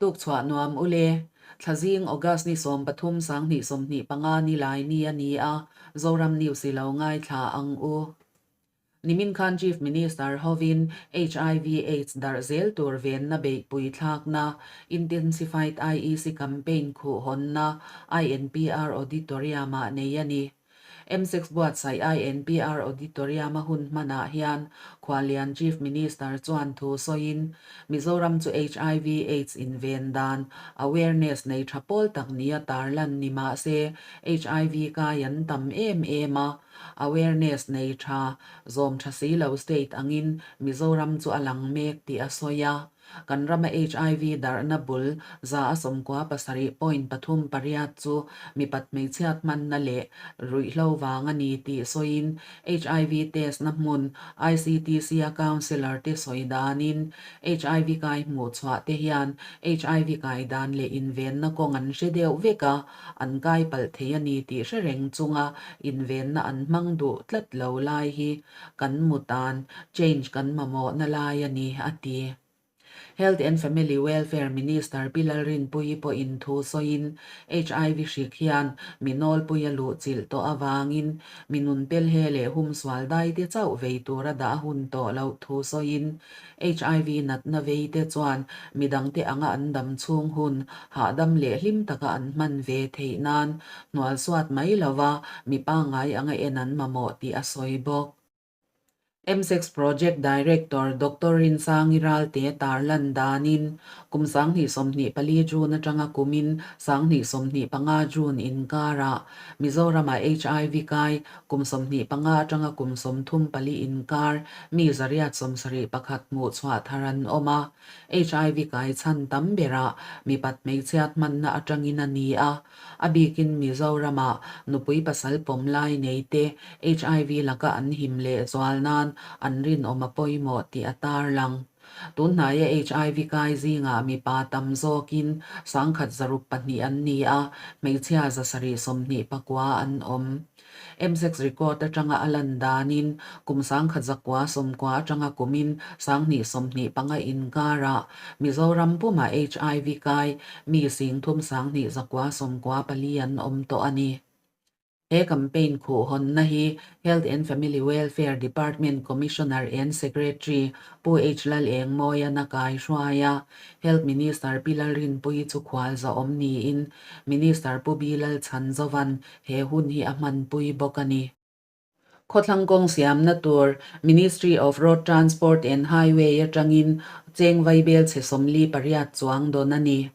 Tukchhuah nuam u le. Thlazing August ni 13 2025 ni lai ni a ni a, Zoram News i lo ngaithla ang u. Nimin khan Chief Minister hovin HIV Aids darh zel tur venna beihpui thlakna, Intensified IEC Campaign khuh hawnna INPR Auditorium-ah nei a ni. MSEX buatsaih INPR Auditorium-a hun hmanah hian Khuallian Chief Minister chuan thu sawiin, Mizoram chu HIV Aids inven dan awareness nei tha pawl tak nia tarlan ni mah se HIV kai an tam em em a, Awareness nei tha, zawm tha si lo state angin Mizoram chu a lang mek tih a sawi a. Kan rama HIV darhna bul 97 point 3 8 chu mipat hmeichhiat hmanna leh ruihhlo vang a ni tih sawiin HIV test na hmun ICTC-a counsellor te sawi danin HIV kai hmuh chhuah te hian HIV kai dan leh invenna kawng an hre deuh vek a, An kai palh thei a ni tih hre reng chunga invenna an hmang duh tlat lo lai hi kan mu tan change kan mamawhna lai a ni, a ti. Health and Family Welfare Minister Pi Lalrinpuii pawhin thu sawiin HIV hrik hian mi nawlpui a luh chilh tawh avangin mi nun pelhe leh humsual daite chauh vei tura dah a hun tawh loh thu sawiin HIV natna veite chuan midangte anga an dam chhung hun hahdam leh hlim taka an hman ve theih nan hnual suat mai lova mi pangngai anga en an mamawh tih a sawi bawk. MSEX Project Director Doctor Rinsangi Ralte tarlan danin kum 2024 June atanga kumin 2025 June inkarah Mizoramah HIV kai Kum 25 atanga kum 34 inkar mi 871 hmuh chhuah thar an awm a. HIV kai chhan tam berah mipat hmeichhiat hmanna atangin a ni a. A bikin Mizoramah nupui pasal pawm lai nei te HIV laka an him leh zual nan an rinawm a pawimawh tih a tarlang. Tunhnaia HIV kai zingah mipa tam zawkin 102 an ni a, hmeichhia 729 an awm. MSEX record atanga a lan danin kum 1990 atanga kumin 2025 inkarah Mizoram pumah HIV kai mi 3,294 an awm tawh a ni. He campaign khuhhawnna hi Health and Family Welfare Department Commissioner and Secretary Pu H Lalengmawia'n a kaihruai a, Health Minister Pi Lalrinpuii chu khualzawm niin Minister Pu B Lalchhanzova'n He hun hi a hmanpui bawk a ni. Khawthlang kawng siamna tur Ministry of Road Transport and Highway atangin cheng vaibel chhe 48 chuang dawn a ni.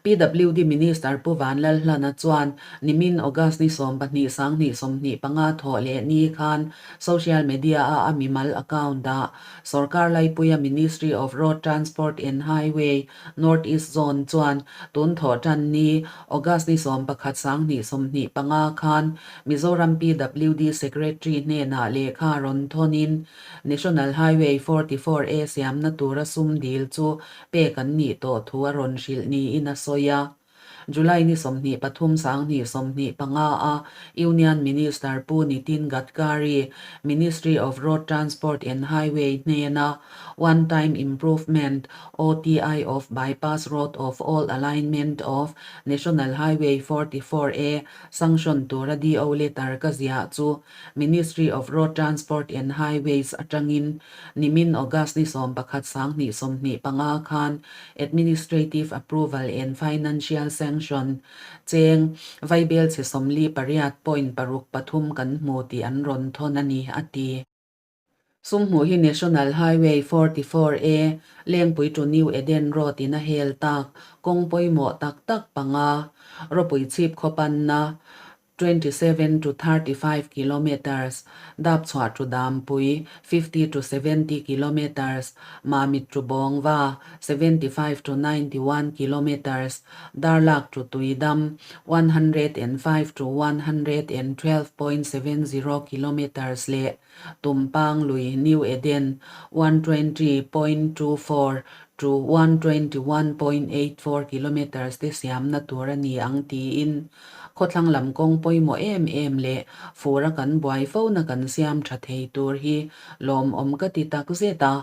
PWD Minister Pu Vanlalhlana chuan nimin August ni 12 2025 thawh leh ni khan social media-a a mimal account-ah Sorkar laipuia Ministry of Road Transport and Highway North East Zone chuan tun thawh tan ni August ni 11 2025 khan Mizoram PWD Secretary hnenah lehkha rawn thawnin National Highway 44A siamna tura sum dil chu pek an nih tawh thu a rawn hrilh niin a sawi a. July ni 23 2025 a Union Minister Pu Nitin Gadkari, Ministry of Road Transport and Highway hnena One Time Improvement, OTI, of Bypass Road of All Alignment of National Highway 44A sanction tura DO letter ka ziah chu Ministry of Road Transport and Highways atangin nimin August ni 11 2025 khan Administrative Approval and Financial Sanction cheng vaibel chhe 48.63 kan hmu tih an rawn thawn a ni, a ti. Sum hmuh hi National Highway 44A, Lengpui to New Eden Road in a hel tak, kawng pawimawh tak tak panga, ropui chhip khawpanna, 27 to 35 kilometres, Dapchhuah to Dampui, 50 to 70 kilometres, Mamit to Bawngva, 75 to 91 kilometres, Darlak to Tuidam, 105 to 112.70 kilometres leh Tumpang lui New Eden, 120.24 to 121.84 kilometres te siamna tur a ni ang tiin. Khawthlang lam kawng pawimawh em em leh fura kan buai fona kan siam tha thei tur hi lawmawm ka ti tak zet a,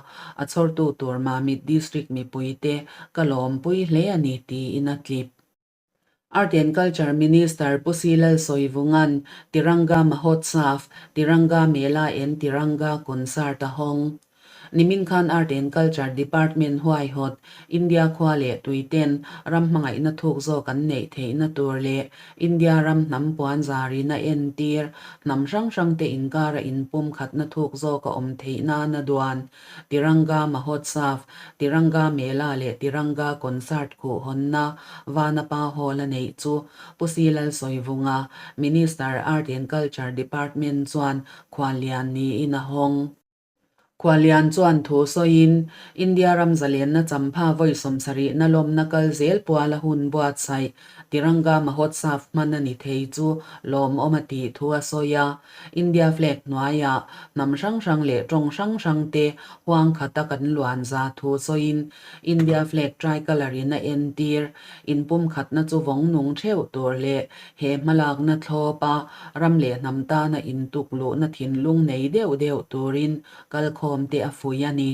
a chhawrtu tur Mamit District mipuite ka lawmpui hle a ni tiin a tlip. Art and Culture Minister Pu Si Lalsawivunga'n Tiranga Mahotsav, Tiranga Mela and Tiranga Concert a hawng. Nimin khan Art and Culture Department huaihawt India khua leh tuiten ram hmangaihna thuk zawk an neih theihna tur leh India ram hnam puan zarina entir hnam hrang hrangte inkara inpumkhatna thuk zawk a awm theih nana duan Tiranga Mahotsav, Tiranga Mela leh Tiranga Concert khuhhawnna Vanapa Hall a neih chu Pu Si Lalsawivunga, Minister, Art and Culture Department chuan khuallian niin a hawng. Khuallian chuan thu sawiin, India ram zalenna champha vawi sawmsarihna lawmna kal zel puala hun buatsaih Tiranga Mahotsav hman a ni thei chu lawmawm a tih thu a sawi a. India flag hnuaiah hnam hrang hrang leh tawng hrang hrang te huang khata kan luan za thu sawiin India flag tricolour in a entir inpumkhatna chu vawng nung theuh tur leh he hmalakna thlawpa ram leh hnam tana intuk luhna thinlung nei deuh deuh turin kalkhawm te a fuih a ni.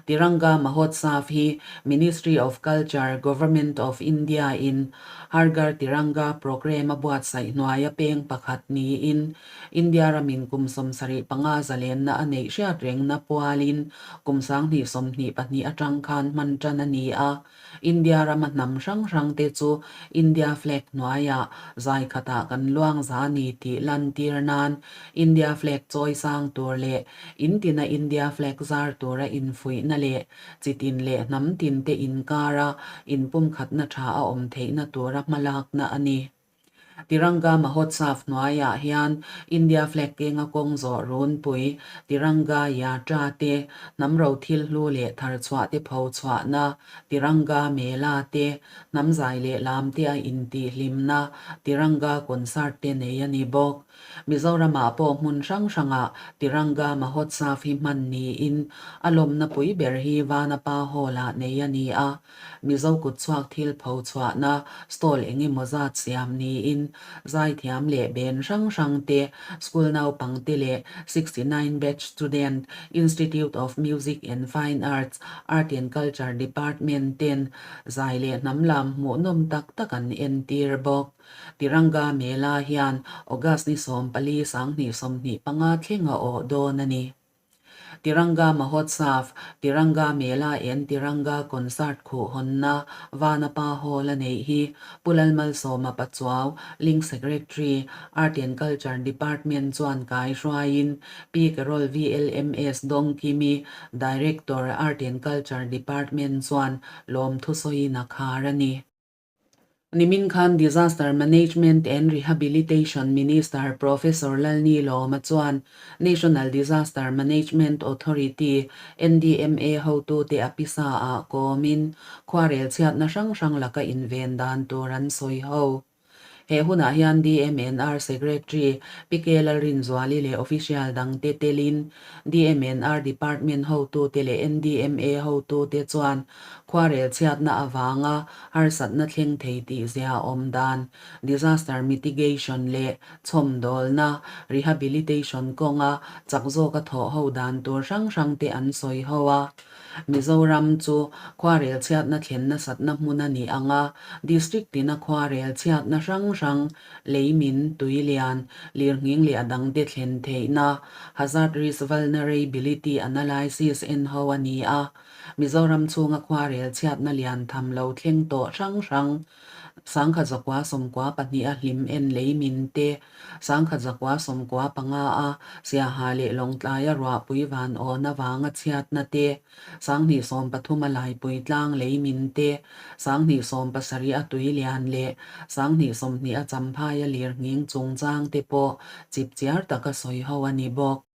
Tiranga Mahotsav hi Ministry of Culture, Government of India in Har Ghar Tiranga programme a buatsaih hnuaia peng pakhat niin India ramin kum 75 zalenna a neih hriat rengna pualin kum 2022 atang khan hman tan a ni a. India rama hnam hrang hrangte chu India flag hnuaiah zai khatah kan luang za ni tih lantir nan India flag chawi sang tur leh in tina India flag zar tura infuihna leh chi tin leh hnam tinte inkara inpumkhatna tha a awm theihna tura hmalakna a ni. Tiranga Mahotsav hnuaiah hian India flag kenga kawng zawh runpui, Tiranga Yatra te, hnam ro thil hlu leh thar chhuah te pho chhuahna, Tiranga Mela te, hnam zai leh lam te a intihhlimna, Tiranga concert te nei a ni bawk. Mizoramah pawh hmun hrang hrangah Tiranga Mahotsav hi hman niin a lawmna pui ber hi Vanapa Hall-ah nei a ni a. Mizo kutchhuak thil pho chhuahna stall eng emaw zat siam niin zaithiam leh ben hrang hrang te, school naupang te leh 69 batch student, Institute of Music and Fine Arts, Art and Culture Department ten zai leh hnam lam hmuhnawm tak tak an entir bawk. Tiranga Mela hian August ni 14 2025 thleng a awh dawn a ni. Tiranga Mahotsav, Tiranga Mela and Tiranga Concert khuhhawnna Vanapa Hall a neih hi Pu Lalmalsawma Pachuau, Link Secretary, Art and Culture Department chuan kai hruaiin Pi Carol VLMS Dawngkimi, Director, Art and Culture Department chuan lawmthu sawiin a khar a ni. Nimin khan Disaster Management and Rehabilitation Minister Professor Lalnilawma chuan National Disaster Management Authority, NDMA, hotute a pisa ah kawmin khuarel chhiatna hrang hrang laka inven dan tur an sawi ho. He hunah hian DMNR Secretary Pi K Lalrinzuali leh official dangte telin DMNR Department hotute leh NDMA hotute chuan Khuarel chhiatna avanga harsatna thleng thei tih zia awm dan, disaster mitigation leh chhawmdawlna, rehabilitation, kawnga chak zawka thawh ho dan tur hrang hrang te an sawi ho a. Mizoram chu khuarel chhiatna thlen nasatna hmun a ni ang a, district tina khuarel chhiatna hrang hrang, leimin, tuilian, lirnghing leh a dangte thlen theihna, hazard risk vulnerability analysis en ho a ni a. Mizoram chhunga khuarel chhiatna lian tham lo thleng tawh hrang hrang, 1992 a hlim en lei min te, 1995 a Siaha leh Lawngtlaia ruahpui van awn avanga chhiatna te, 2013 a Laipui tlang lei min te, 2017 a tui lian leh 2020 a Champhaia lir nghing chungchang te pawh chipchiar taka sawi ho a ni bawk.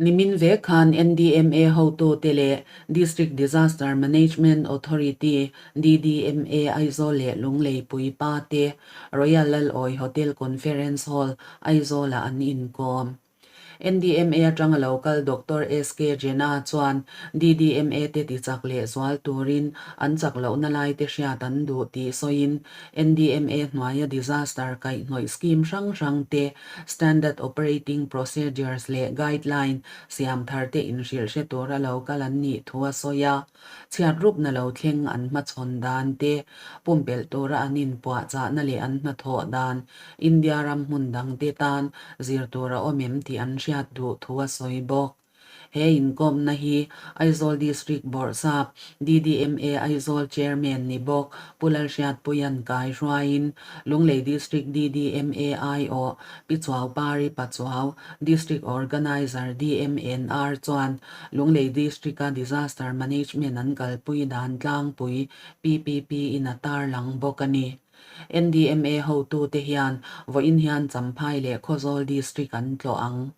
Nimin ve khan NDMA hotute leh District Disaster Management Authority, DDMA, Aizawl leh Lunglei Puipa te Royal Lalawi Hotel Conference Hall, Aizawlah an inkawm. NDMA atanga lo kal Doctor SK Jena chuan DDMA te tichak leh zual turin an chak lohna lai te hriat an duh tih sawiin NDMA hnuaia disaster kaihhnawih scheme hrang hrang te, standard operating procedures leh guideline siam thar te inhrilh hre tura lo kal an nih thu a sawi a. Chhiat rupna lo thleng an hmachhawn dan te, pumpelh tura an inpuahchahna leh an hnathawh dan India ram hmun dangte tan zir tur a awm em tih an hriat duh thu a sawi bawk. He inkawmna hi Aizawl District Bawrhsap, DDMA Aizawl Chairman ni bawk Pu Lalhriatpuia'n kai hruaiin Lunglei District DDMA aiawh Pi Chuaupari Pachuau, District Organiser DMNR chuan Lunglei District-a Disaster Management an kalpui dan tlangpui PPP-in a tarlang bawk a ni. NDMA hotute hian vawiin hian Champhai leh Khawzawl District an tlawh ang.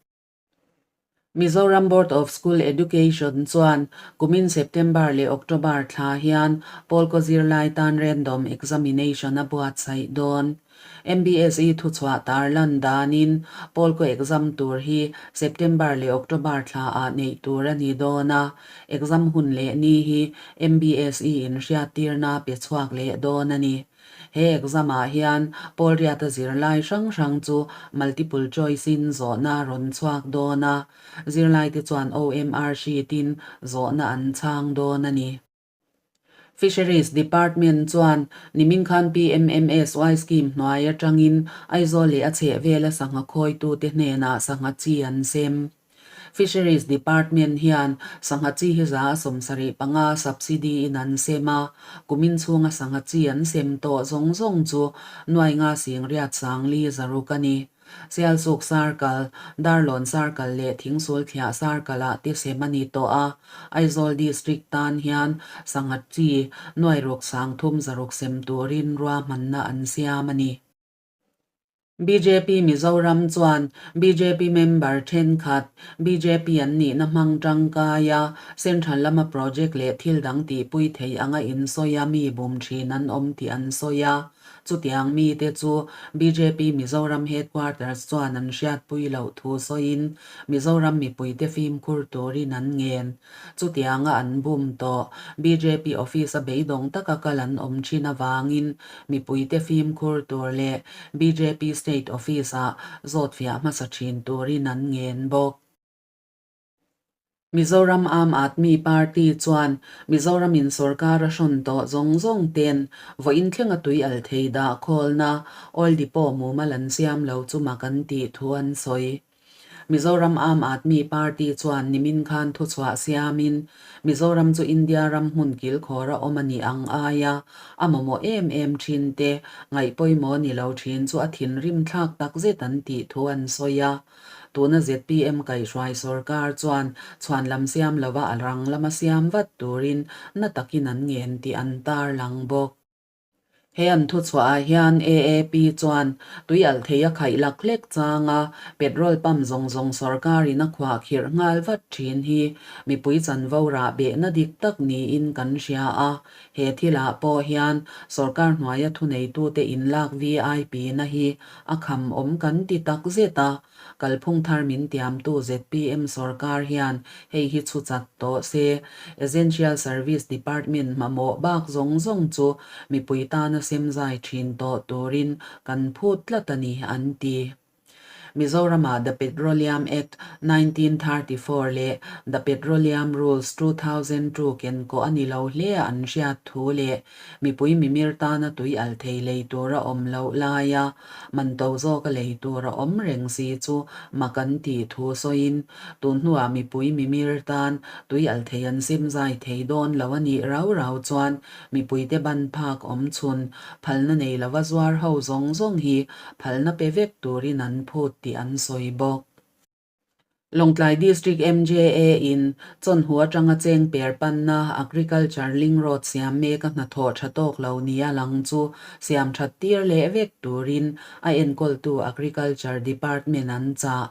Mizoram Board of School Education chuan kumin September leh October thla hian Pawlkaw zirlai tan random examination a buatsaih dawn. MBSE thuchhuah tarlan danin Pawlkaw exam tur hi September leh October thla ah neih tur a ni dawn a, exam hun leh ni hi MBSE in hriattirna pe chhuak leh dawn a ni. He exam ah hian pawl riata zirlai hrang hrang chu multiple choice in zawhna a rawn chhuak dawn a, zirlaite chuan OMR sheet in zawhna an chhang dawn a ni. Fisheries Department chuan nimin khan PMMSY scheme hnuai atangin Aizawl leh a chhehvela sangha khawitute hnenah sangha chi an sem. Fisheries Department hian sangha chi hi 75 subsidy in an sem a, kumin chhunga sangha chi an sem tawh zawng zawng chu nuai nga sing riat sang li zaruk a ni. Sialsuk Circle, Darlawn Circle leh Thingsul Thliah Circle ah te sem a ni tawh a, Aizawl District tan hian sangha chi nuai ruk sang thum zaruk sem turin ruahmanna an siam a ni. Bjp Mizoram chuan bjp member thenkhat bjp an nihna hmang tangkai a, central lama project leh thil dang tihpui thei anga insawi a mi bum thin an awm tih an sawi a. Chutiang mite chu bjp Mizoram headquarters chuan an hriatpui loh thu sawiin Mizoram mipuite fimkhur turin an ngen. Chutianga an bum tawh bjp office a beidawng taka kal an awm thin avangin mipuite fimkhur tur leh bjp state office-ah zawtfiah hmasa thin turin an ngen bawk. Mizoram Aam Aadmi Party chuan Mizoramin sorkar a hrawn tawh zawng zawng ten vawiin thlenga tui al thei dah khawlna oil depot mumal an siam lo chu mak an tih thu an sawi. Mizoram Aam Aadmi Party chuan nimin khan thuchhuah siamin Mizoram chu India ram hmun kilkhawr a awm a nih ang aia a mamawh em em thin te ngaihpawimawh ni lo thin chu a thinrim thlak takzet an tih thu an sawi a. Tuna zpm kaihhruai sorkar chuan chhuan lam siam lova a rang lama siam vat turin na takin an ngen tih an tarlang bawk. He an thuchhuah ah hian AAP chuan tui alh thei a khaih lak hlek chang a, petrol pump zawng zawng sorkarin a khuah khirh nghal vat thin hi mipui chanvo rah behna dik tak niin kan hria a. He thilah pawh hian sorkar hnuaia thuneitute inlak VIP na hi A kham awm kan ti tak zet a, kalphung thar min tiamtu zpm sorkar hian hei hi chhu chat tawh se, Essential Service Department hmahmawh bak zawng zawng chu mipui tana semzai thin tawh turin kan phut tlat a ni, an ti. Mizoramah The Petroleum Act, 1934 leh The Petroleum Rules, 2002 kenkawh a ni lo hle a an hriat thu leh Mipui mimir tana tui al thei lei tur a awm loh laia man to zawka lei tur a awm reng si chu mak an tih thu sawiin, tun hnuah mipui mimir tan tui al thei an sim zai thei dawn lo a nih rau rau chuan mipuite ban phak awm chhun phalna nei lova zuar ho zawng zawng hi phalna pe vek turin an phut tih an sawi bawk. Lawngtlai District MJA in Chawnhu atanga cheng per panna Agriculture Link Road siam mek a hnathawh tha tawk lo nia lang chu siam that tir leh vek turin a enkawltu Agriculture Department an chah.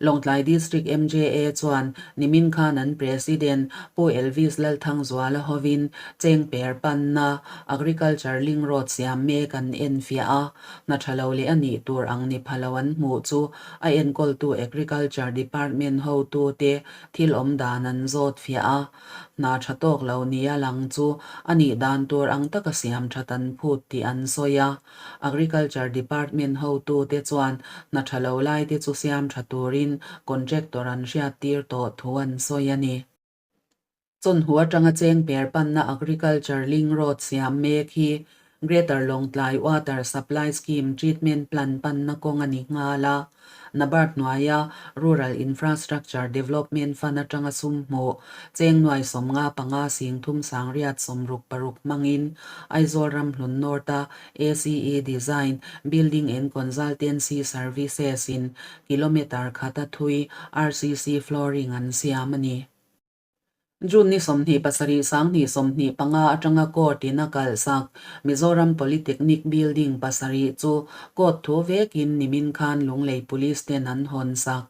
Lawngtlai District MJA chuan nimin khan an President Pu Elvis Lalthangzuala hovin chengper panna Agriculture Link Road siam mek an enfiah a, hna tha lo leh a nih tur ang ni pha lo an hmuh chu a enkawltu Agriculture Department hotute thil awm dan an zawt fiah a, hna tha tawk lo nia lang chu a nih dan tur ang taka siam that an phut tih an sawi a. Agriculture Department hotute chuan hna tha lo laite chu siam tha turin contractor an hriattir tawh thu an sawi a ni. Chawnhu atanga cheng per panna Agriculture Link Road siam mek hi Greater Lawngtlai Water Supply Scheme Treatment Plant panna kawng a ni nghal a. NABARD hnuaia Rural Infrastructure Development Fund atanga sum hmuh cheng nuai 55 3 366 hmangin Aizawl Ramhlun North-a ACE Design, Building and Consultancy Services-in kilometre khata thui RCC flooring an siam a ni. June ni 27 2025 atanga court in a kalhsak Mizoram Polytechnic Building pasarih chu court thu vekin nimin khan Lunglei Police ten an hawn sak.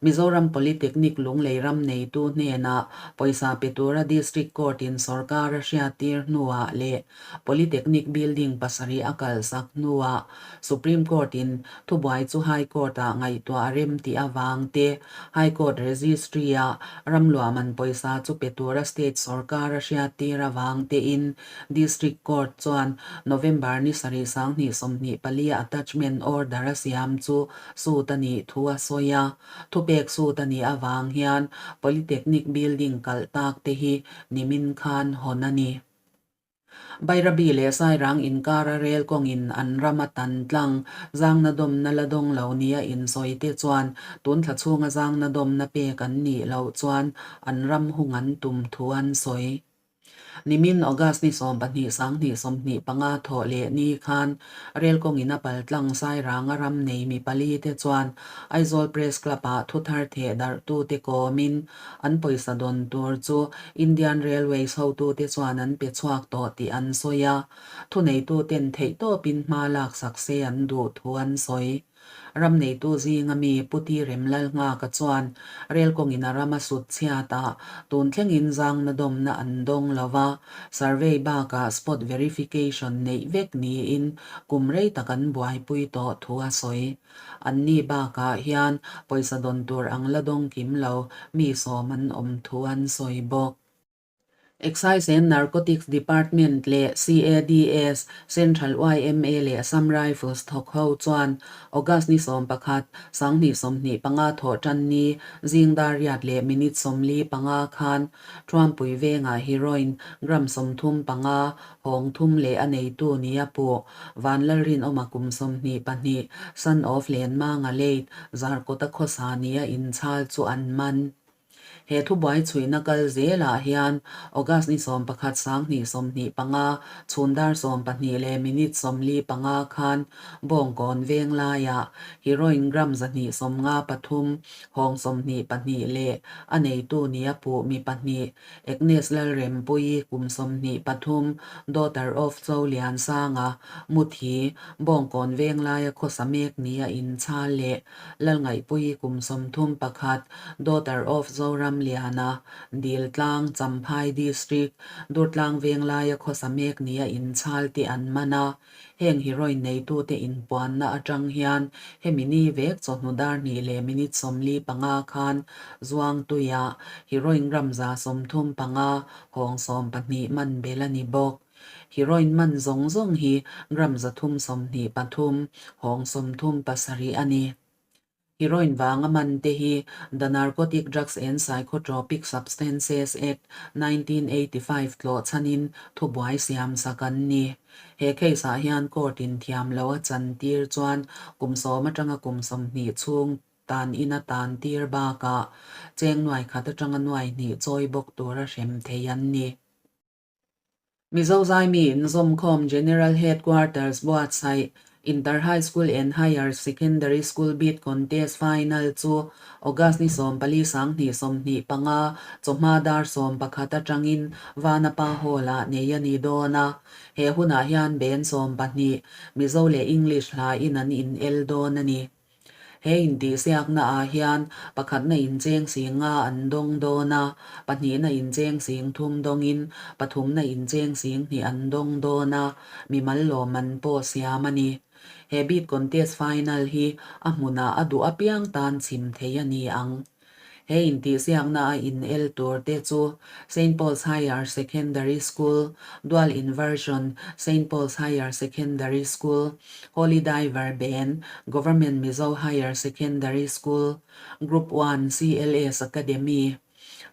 Mizoram Polytechnic Lunglei ram neitu hnenah pawisa pe tura District Court in sorkar a hriattir hnuah leh Polytechnic Building pasarih a kalhsak hnuah Supreme Court in thubuai chu High Court ah ngaihtuah a rem tih avang te, High Court Registry ah ramluahman pawisa chu pe tura State sorkar a hriattir avang tein District Court chuan November ni sarih 2024 a attachment order a siam chu suit a nih thu a sawi a. Thupek suit a nih avang hian Polytechnic Building kalh tak te hi nimin khan hawn a ni. Bairabi leh Sairang inkara rel kawngin an ram a tan tlang zangna dawmna la dawng lo nia insawi te chuan tun thla chhunga zangna dawmna pek an nih loh chuan an ram hung an tum thu an sawi. Nimin August ni 12 2025 thawh leh ni khan rel kawngin a pal tlang Sairanga ram nei mi pali te chuan Aizawl Press Club-ah thuthar theh darhtute kawmin An pawisa dawn tur chu Indian Railways hotute chuan an pe chhuak tawh tih an sawi a, thuneituten theihtawpin hma laksak se an duh thu an sawi. Ram neitu zinga mi Pu Ti Remlalnghaka chuan rel kawngin a ram a sut chhiat a, tun thlengin zangna dawmna an dawng lo va, survey bakah spot verification neih vek niin kum rei tak an buaipui tawh thu a sawi. Anni bakah hian pawisa dawn tur ang la dawng kim lo mi sawm an awm thu an sawi bawk. Excise and Narcotics Department leh CADS, Central yma leh Assam Rifles thawk ho chuan August ni 11, 2025 thawh tan ni zing dar riat leh minute 45 khan Thuampui vengah heroin gram 35 hawng thum leh a neitu nia puh Vanlalrinawma kum 22, son of Lenmanga late Zarkawta khawsa nia inchhal chu an man. He thubuai chhuihna kal zelah hian August ni 11 2025 chhun dar 12 leh minute 45 khan Bawngkawn veng laiah heroin gram 253 hawng 22 leh a neitu nia puh mi pahnih Agnes Lalrempuii kum 23, daughter of Cho Liansanga, Muthi, Bawngkawn veng laia khawsa mek nia inchhal leh Lalngaihpuii kum 31, daughter of Zoram Liana, Diltlang, Champhai District, Durtlang veng laia khawsa mek nia inchhal te an man a. Heng heroin neitute inpuanna atang hian hemi ni vek chawhnu dar hnih leh minute 45 khan Zuangtuia heroin gram 35 hawng 12 man bel a ni bawk. Heroin man zawng zawng hi gram 323 hawng 37 a ni. Heroin vanga man te hi The Narcotic Drugs and Psychotropic Substances Act, 1985 tlawh chhanin thubuai siam sak an ni. He case ah hian court in thiam lo a chan tir chuan kum sawm atanga kum 20 chhung tan in a tan tir bakah cheng nuai khat atanga nuai hnih chawi bawk tura hrem thei an ni. Mizo Zaimi inzawmkhawm General Headquarters buatsaih Inter High School and Higher Secondary School Beat Contest Final chu August ni 14 2025 chawhma dar 11 atangin Vanapa Hall-ah nei a ni dawn a. He hunah hian band 12 Mizo leh English hlain an inel dawn a ni. He intihsiakna ah hian pakhatna incheng sing nga an dawng dawn a, pahnihna incheng sing thum dawngin pathumna incheng sing hnih an dawng dawn a, mimal lawmman pawh siam a ni. He beat contest final hi a hmunah a duh apiang tan chhim thei a ni ang. He intihsiakna a in el tur te chu Saint Paul's Higher Secondary School, Dual Inversion, Saint Paul's Higher Secondary School, Holy Diver Band, Government Mizo Higher Secondary School, Group One, CLS Academy,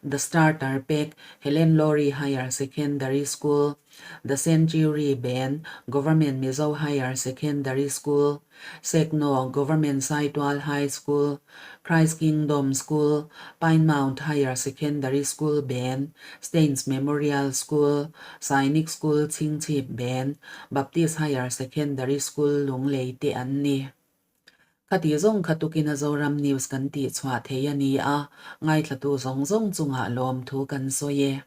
The Starter Pack, Helen Lowry Higher Secondary School, The Century Band, Government Mizo Higher Secondary School, Sekno, Government Saitual High School, Christ Kingdom School, Pine Mount Higher Secondary School Band, Staines Memorial School, Sainik School Chhingchhip Band, Baptist Higher Secondary School Lunglei te an ni. Khati zawng kha tukin a Zoram News kan tihchhuah thei a ni a, ngaithlatu zawng zawng chungah lawmthu kan sawi e.